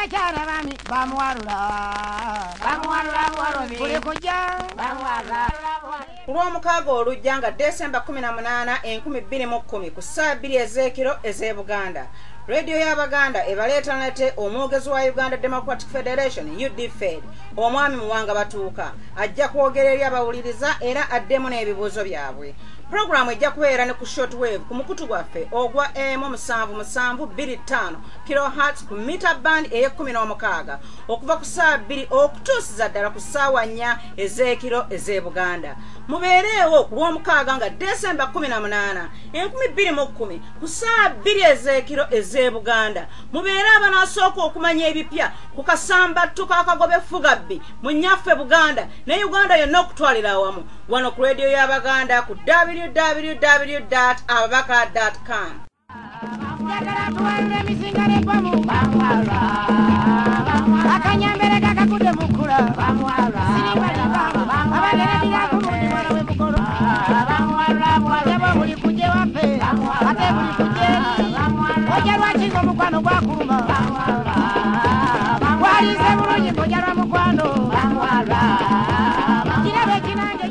Abakyala bami bamuwalula bamuwalula buwalubi buli kujja bamuwalula. Ku lw'omukaaga olujja nga Desemba 18 2010 ku ssaawa 2 ez'ekiro ez'e Buganda, Rediyo y'Abaganda ebaleeta nate omwogezi wa Uganda Democratic Federation UDFED, Omwami Muwanga Batuuka, ajja kwogera eri abawuliriza era addemu n'ebibuuzo byabwe. Pulogulaamu ejja kubeera ne ku shortwave ku mukutu gwaffe ogwa AM 7725 kilohertz ku mita band ey'e16 okuva ku ssaawa 2 okutuusiza ddala ku ssaawa 4 ez'ekiro ez'e Buganda. Mubeereewo ku lw'omukaaga nga Desemba 18 2010 ku ssaawa 2 ez'ekiro ez'e Buganda. Mubeere abanaasooka okumanya ebipya ku kasambattu k'akagobe Fugabbi mu nnyaffe Buganda ne Uganda yonna okutwalira awamu wano ku rediyo y'Abaganda ku www.ababaka.com. Njagala tuwalule emizinga n'ebbomu bamuwalula akanyambere kakagudde mu kkula siribalibaamu abageredira ku lundi mwana w'emukolo ebo buli kujja ewaffe ate buli kujja eri ojja lwaki ng'omukwano gwakuluma walize bulungi ng'ojja lwa mukwano kirabo ekinange.